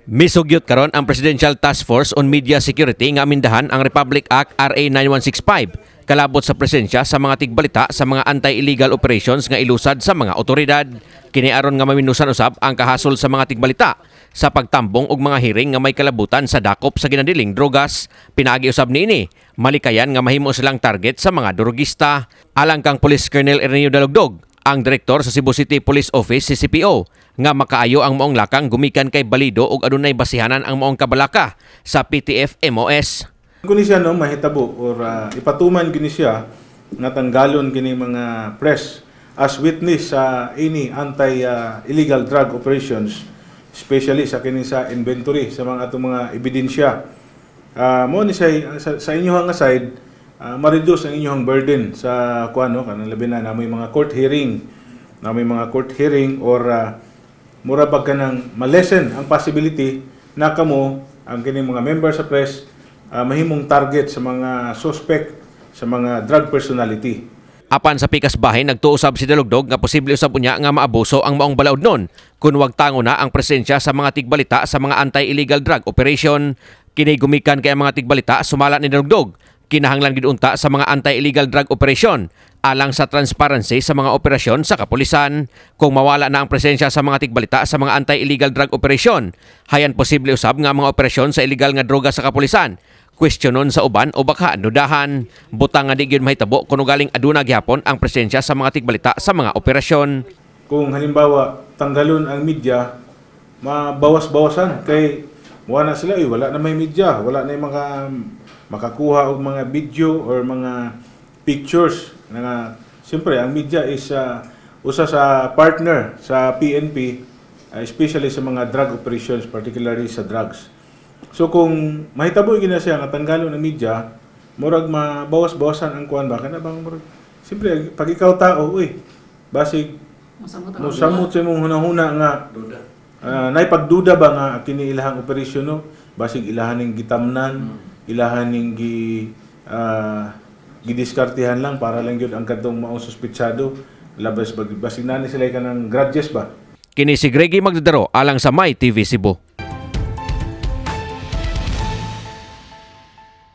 Misugyot karon ang Presidential Task Force on Media Security nga amindahan ang Republic Act RA 9165 kalabot sa presensya sa mga tigbalita sa mga anti-illegal operations nga ilusad sa mga otoridad. Kini aron nga maminusan usab ang kahasol sa mga tigbalita sa pagtambong og mga hearing nga may kalabutan sa dakop sa ginadiling drogas. Pinaagi usab niini malikayan nga mahimo silang target sa mga drogista. Alang kang Police Colonel Erneo Dalugdog, ang direktor sa Cebu City Police Office, CCPO, nga makaayo ang maong lakang gumikan kay balido ug adunay basihanan ang maong kabalaka sa PTF MOS. Kung ni siya, no, mahitabo or ipatuman gini siya nga tanggalon kini mga press as witness sa ini anti illegal drug operations, especially sa kini sa inventory sa mga atong mga ebidensya. Mo ni siya sa inyong nga side, ma-reduce ang inyong burden sa kuan, no, kanang labi na namoy mga court hearing, namoy mga court hearing or mura bag kanang ma-lessen ang possibility na kamo ang kining mga member sa press mahimong target sa mga suspect, sa mga drug personality. Apan sa pikas bahin, nagtuo usab si Dalugdog nga posible usab unya nga maabuso ang maong balaod nun kung wag tango na ang presensya sa mga tigbalita sa mga anti-illegal drug operation. Kini gumikan kay ang mga tigbalita, sumala ni Dalugdog, kinahanglan gid unta sa mga anti-illegal drug operation alang sa transparency sa mga operasyon sa kapulisan. Kung mawala na ang presensya sa mga tigbalita sa mga anti-illegal drug operation, hayan posible usab nga ang mga operasyon sa illegal nga droga sa kapulisan questionon sa uban o baka dudahan. Butang nga di gyud mahitabo kung galing aduna gihapon ang presensya sa mga tigbalita sa mga operasyon. Kung halimbawa tanggalon ang media, mabawas-bawasan kay wala na sila, eh, wala na may media, wala na yung mga makakuha og mga video or mga pictures na nga, siyempre ang media is usa sa partner sa PNP, especially sa mga drug operations, particularly sa drugs. So kung mahitabo gina siya nga tanggalon ang media, murag mabawas-bawasan ang kuan ba, kana bang murag siyempre pag ikaw tao, uy, basig mosamot sa imong hunahuna nga naipagduda ba nga kini ilahang operasyon, no, basig ilahan ning gitamnan, ilahan ning gidiskartehan lang para lang gyud ang kadtong maong suspetsado labas, basig nani sila kanang grudges ba. Kini si Greggy Magdadaro alang sa My TV Cebu.